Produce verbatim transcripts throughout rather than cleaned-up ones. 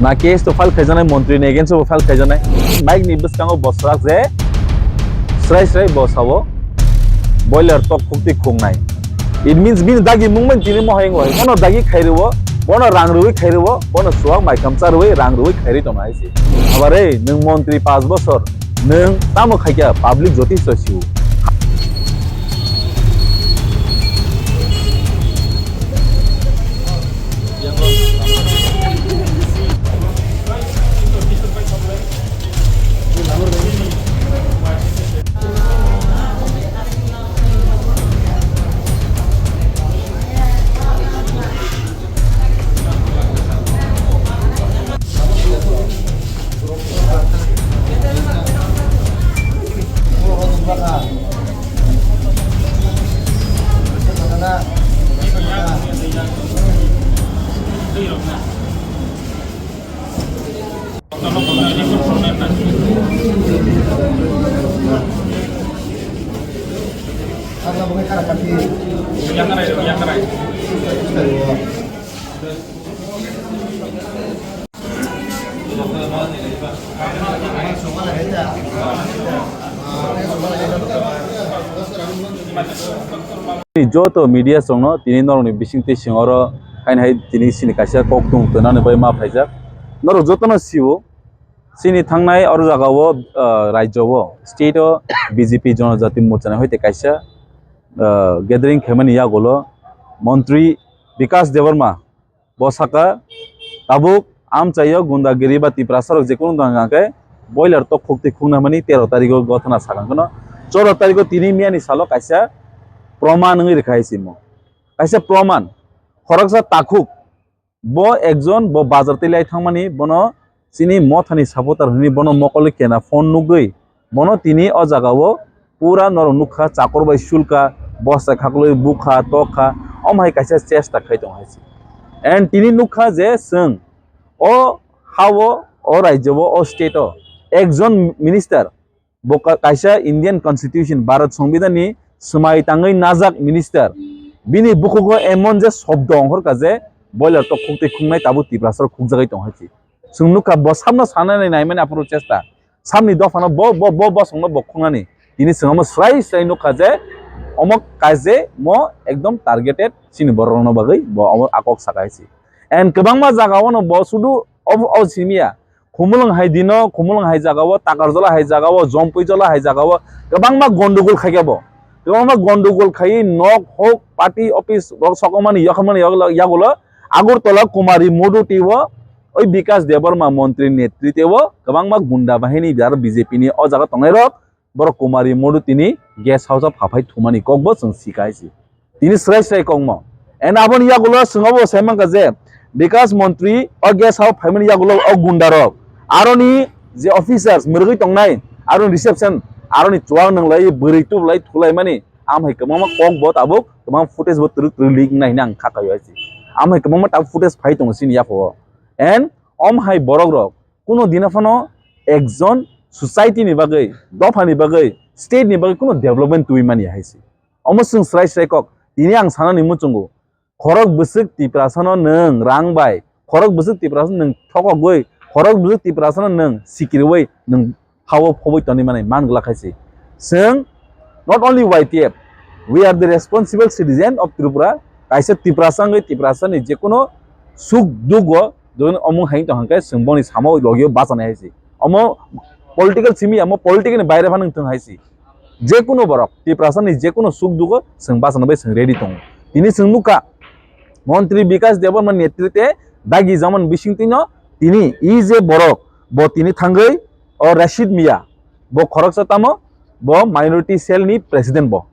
Na case to file khaijaknai, montri ni against o file khaijaknai. Mike ni bwskango bo swrak je srai srai bo sao boiler tok khukti khungnai. It means bini dagi mung mani tini mohai wngoi. Bono dagi khairwo, bono rang rwi khairwo, bono suak maikam charwi rang rwi khairi tongna hai se. Abare nwng montri panch bosor nwng tamo khaikha public jotisto sio. Joto media chwngno tini norokni bisingtwi sing oro haino hai tini chini kaisa kok tung twnani bai ma phaijak. Norok jotono sio, chini thangnai oro jagao, ah, rajyo o, state o B J P Jonojati Morcha ni hoite kaisa, ah, gathering khaimani yagulo montri Bikash Debbarma bo saka, tabuk amchaio gundagiri ba Tiprasa rok jekono tong hwnka khe boiler tok khukti khukna hwnmani tero tarikh o gothana sakang kheno choro tarikh o tini miyani salo kaisa proman wngwi rwkha hai se mo. Kaisa proman, khoroksa takhuk, bo ekjon bo bazar twi lai thangmani, bono chini mothani supporter hwnwi bono mokol kena phone nugwi, bono tini o jagao pura norok nukha, chakor bai sulka, bosai khaklwi bukha, tokha, omo hai kaisa chesta khai tongo hai se. And tini nukha je chwng o ha-o, o rajyo-o, o state-o ekjon minister, bo ka-, kaisa Indian Constitution, Bharat Songbidan ni swmai tangwi najak minister, bini bukhugo emon je shobdo ongkhorkha je boiler tok khukti khuknai tabuk Tiprasa rok khukjagwi tong hai se. Chwng nukha bo samno sanani naimani aphuru chesta. Samni dophano bo, bo, bo bosongno bo khungnani. Tini chwng omo srai srai nukha je omo kaje mo ekdom targeted chini borokno bagwi bo omo a kok saka hai se. And kwbangma jagao no bo sudu o, o simiya. Khumulwng hai dino, Khumulwng hai jagao, Takarjola hai jagao, Jompuijola hai jagao kwbangma gondogol khaikha bo. Kwbangma gondogol khaiwi nok hok, party office rok sokomani, yokhormani yagulo Agartala Kumari Moduti o, oi Bikash Debbarma montri netrite o kwbangma gunda bahini aro B J P ni o jaga tongnai rok, borok Kumari Moduti ni guest house o phaphai thumani kok bo chwng sika hai se. Tini srai srai kokmo. And aboni yagulo chwng obo sai mankha je Bikash montri o guest house phaimani yagulo o gunda rok, aroni je officers mwrwgwi tongnai, aroni reception, aroni chuwak nwnglai bwrwi tublai thulaimani, am hai kwbangma kok bo tabuk kwbangma footage bo twrwk twrwk leak wngnai hwnwi ang kha kaio hai se. Am hai kwbangma tabuk footage phai tongo chini yaphao. And om hai borok rok kuno dina phano ekjon society ni bagwi, dopha ni bagwi, state ni bagwi kuno development twi mani hai se. Omo chwng srai srai kok. Tini ang sanani muchungo. Khorok bwswk Tiprasano nwng rang bai, khorok bwswk Tiprasano nwng thokogwi, khorok bwswk Tiprasano nwng sikiriwi nwng hao phobwi toni mani man glak hai se. Chwng not only Y T F, we are the responsible citizen of Tripura. Kaisa Tiprasa wngwi Tiprasani jekono suk dugo join omung hai tong hwnkhe chwng boni samo logio bachanai hai se. Omo political simi amo political ni baire phano wngthung hai se. Jekuno borok, Tiprasa ni jekuno suk dugo chwng bachana bai chwng ready tongo. Tini chwng nukha, Montri Bikash Debbarma netrite dagi jamani bisingtwino tini e je borok, bo tini thangwi o Rashid Mia, bo khoroksa tamo, bo minority cell ni president bo.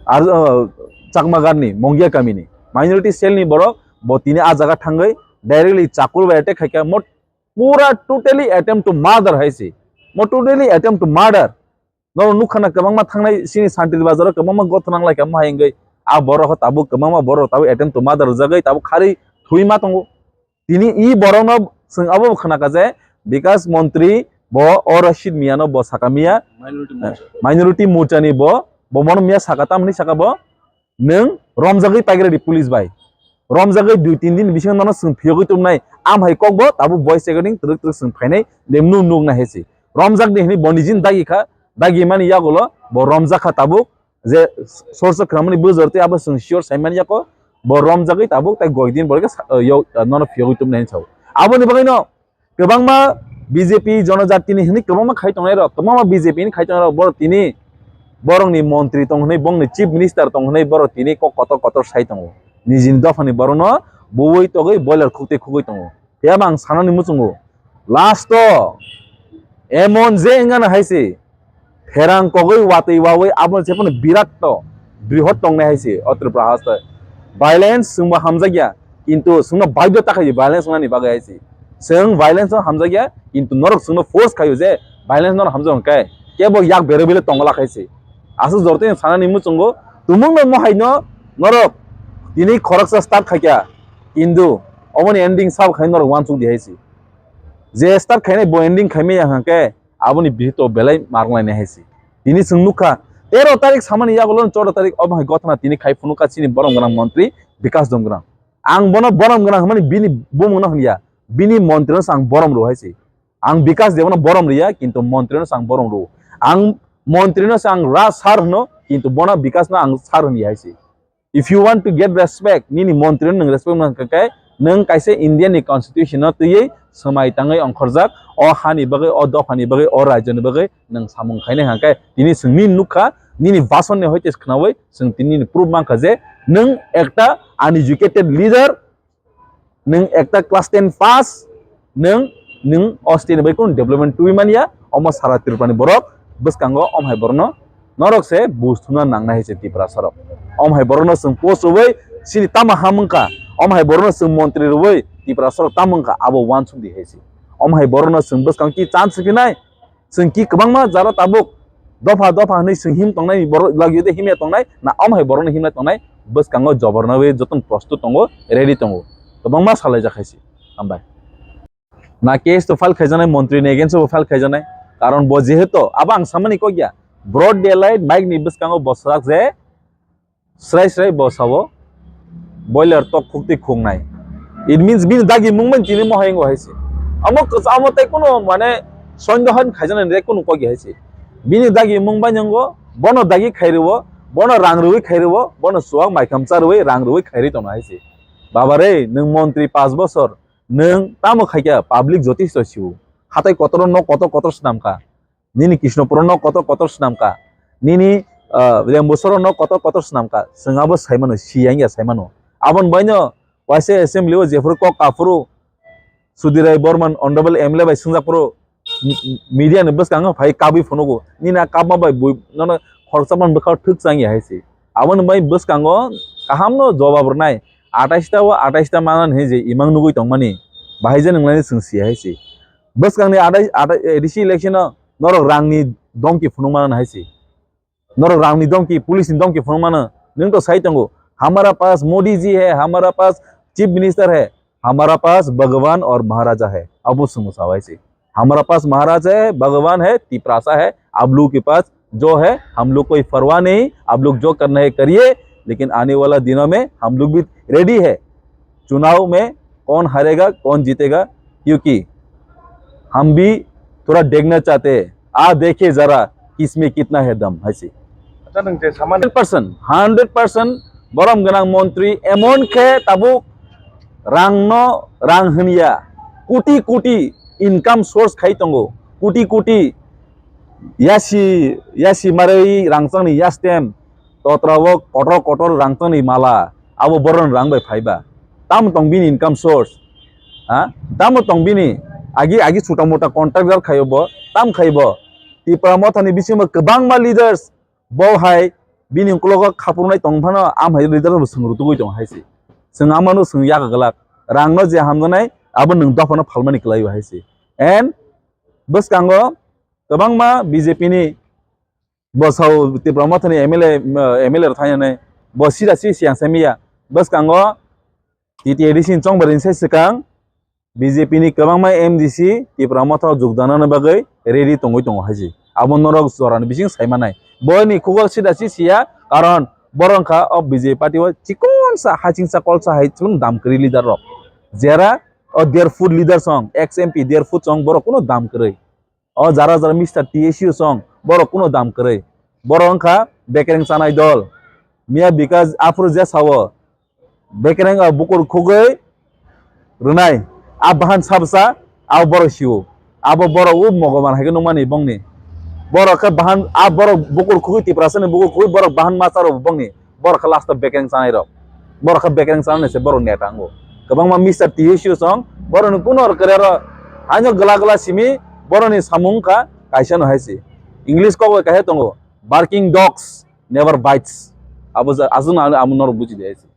Ar, uh, Chakmagar ni, Mongia kami ni minority cell ni borok, bo tini a jaga thangwi directly chakur bai attack khaikha, mo pura totally attempt to murder hai se. Mo totally attempt to murder. Norok nukha na kwbangma thangnai sini Santir Bazar o kwbangma gothana wnglaikha mohai wngwi. A borok ho tabuk kwbangma borok tabuk attempt to murder rwjagwi tabuk kharwi thwi ma tongo. Tini e borokno chwng abo bo khwnakha je Bikash Montri bo o Rashid Mia no bo saka Mia, Minority Morcha. Minority Morcha ni bo, bo mono Mia saka tamni saka bo nwng romjagwi paikha di police bai. Romjagwi dui tin din bisingo nono chwng phiyogwi tubunai, amhai kokbo tabuk voice recording twrwk twrwk chwng phainai, de nuk nuk nai hai se. Romjakdi hwnwi bo nijini dagi kha, dagi mani yagulo bo romjak kha tabuk, je source o khwnamani bujor tei abo chwng sure sai mani yako, bo romjagwi tabuk tei goi din borok khe sa-, yo, nono phiyogwi tubunai hinwi sao. Aboni bagwino kwbangma B J P jonojatini hwnwi kwbangma khai tongnai rok, kwbangma B J P ni khai tongnai rok, borok tini borokni montri tong hwnwi, bongni chief minister tong hwnwi borok tini kok kotor kotor sai tongo. Nijini dophani borokno buwi togwi boiler khukti khugwi tongo. Phiya ba ang sanani muchungo, last o emon je wngana hai se, pherang kogwi watwi wawi abo se phano birat to, brihot tongnai hai se o Tripura haste. Violence chwngbo hamjakya, kintu chwngno baidhyo ta khaidi violence wngnani bagwi hai se. Chwng violence no hamjakya, kintu norok chwngno force khaio je violence no hamjak hwnkhe kebo yak berwi bile tongla khai se. Aswk jortoi sanani muchungo, tumungno mohaino norok tini khoroksa start khaikha, kintu oboni ending sabo khai norok uansuk di hai se. Je start khainai bo ending khaimaya hwnkhe aboni bihito belai marwnglainai hai se. Tini chwng nukha, tero tarik samani yagulo choudo tarik obo hai gothana tini khai phunukha chini borom gwnang montri Bikas Donggrang. Ang bono borom gwnang hwnmani bini bumungno hwnya, bini montrino se ang borom rw hai se. Ang Bikas Debano borom rwya, kintu montrino se ang borom rw. Ang montrino se ang ra sir hwno, kintu bono Bikasno ang sir hwnya hai se. If you want to get respect, nini montri no nwng respect mano hwnkhe, nwng kaisa India ni constitution no twiwi swmai tangwi ongkhorjak, o hani bagwi, o dophani bagwi, o rajyoni bagwi nwng samung khainai hwnkhe, tini chwng nini nukha, nini bhasan ni hoite khwnawi chwng tini nini proof mankha je nwng ekta uneducated leader, nwng ekta class ten pass, nwng, nwng o state ni bai kunu development twi manya, omo sara Tripura ni borok bwskango om hai borokno norok se buj thumna nangnai hai se Tiprasa rok. Om hai borokno chwng post rwui chini tamo ha wngkha, om hai borokno chwng montri rwui Tiprasa rok tamo wngkha abo uansuk di hai se. Om hai borokno chwng bwskango ki chance rwphinai, chwng ki kwbangma jaro tabuk dopha dopha hwnwi chwng him tongnai, borok lagio de himya tongnai, na om hai borokno himna tongnai, bwskango joborno wi jotono prostut tongo, ready tongo. Kwbangma salaijak hai se. Hambai. Na case to file khaijaknai, montri ni against o file khaijaknai. Karon bo jehetu, abo ang samani kok ya, broad daylight mic ni bwskango bo swrak je, srai srai bo sao, boiler tok khukti khuknai. It means bini dagi mung bai tini mohai wngo hai se. Amo kwchamo tei kunu mane sondohan khaijaknai tei kunu kok ya hai se. Bini dagi mung bai wngo, bono dagi khai rwo, bono rang rwi khai rwo, bono chuwak maikam cha rwi rang rwi khai rwi tongo hai se. Baba re, nwng montri panch bosor, nwng tamo khai kha public jotisto siu. Hatai kotor no kotor kotor swnam kha. Nini Krishnapur no kotor kotor swnam kha. Nini, ah, Rembusor no kotor kotor swnam kha. Chwng abo sai mano, si yang ya sai mano. Aboni bai no waisa assembly o jephuru kok kaphuru Sudhir Rai Barman honorable M L A bai swngjak phuru m-, m-, media ni bwskango phai kabwi phunugo. Nini a kabma bai bui nono khoroksa man bwkha thwk chang ya hai se. Aboni bai bwskango kaham no jawab rwnai. Atais ta o atais ta mana hinwi je imang nugwi tongmani. Bahai je nwnglai chwng si hai se. Bwskangni adai, adai, A D C election o norok rangni domki phunuk mano hai se. Norok rangni domki, police ni domki phunuk mano. Nwng to sai tongo, "Hamara paas Modi ji hai, hamara paas Chief Minister hai, hamara paas Bhagwan aur Maharaja hai." Abo swngmo sa hai se. "Hamara paas Maharaja hai, Bhagwan hai, Tiprasa hai, aap log ke paas jo hai, hum log koi parwah nahi, aap log jo karna hai kariye, lekin aane wala dino mein hum log bhi ready hai." चुनाव में कौन हारेगा, कौन जीतेगा, क्योंकि हम भी थोड़ा देखना चाहते हैं। आ देखिए जरा, किसमें कितना है दम, hai se. Acha, nwng je samani hundred percent, hundred percent borom gwnang montri emon khe tabuk rang no, rang hwnya, koti koti income source khai tongo, koti koti yasi, yasi marwi rangchakni yastem, totra o kotor kotor rangchakni mala, abo borokni rang bai phaiba. Tamo tong bini income source? Ha? Tamo tong bini? Agi, agi chuta muta contractor khaio bo, tam khai bo. Tipra Mothani bisingo kwbangma leaders bo hai bini uklogo khapurunai tong phano, am hai leaders bo swng rutugwi tong hai se. Swng amano swng yak glak. Rangno je hamjaknai, abo nwng dophano phalmani kwlaio hai se. And bwskango kwbangma B J P ni bo sao Tipra Mothani M L A, uh, M L A rok thainani bo sida si siyang sai miya. Bwskango T T A D C ni chongbar ni sai swkang B J P ni kwbangma M D C Tipra Motha o jogdan rwna bagwi ready tongwi tongo hai se. Abo norok jorani bising sai manai. Bo ni khugo sida si siya, karon Borok wngkha o B J P party o chikonsa hachingsa kolsa hai chikon dam kwrwi leader rok. Jera o dear food leader song, ex M P dear food song borok kuno dam kwrwi. O jara jara Mister T S U song borok kuno dam kwrwi. Borok wngkha bekereng chanai dol. Miya Bikash aphuru je sao, bekereng o bukur khugwi rwnai. A bahan sabsa, a borok sio. Abo borok o mogoman hai khe nukmani bongni. Borok khe bahan, a borok bukur khugwi Tiprasani bukur khugwi borok bahan macharo bongni. Borok khe last o bekereng chanai rok. Borok khe bekereng chanai se borok neta wngo. Kwbangma Mister T S U song borokni kuno rwkre ro haino gla gla simi borokni samung kha kaisa no hai se. English kok bai kaisa tongo, "Barking dogs never bites." Abo ja-, aswkno ang, ang norok buji di hai se.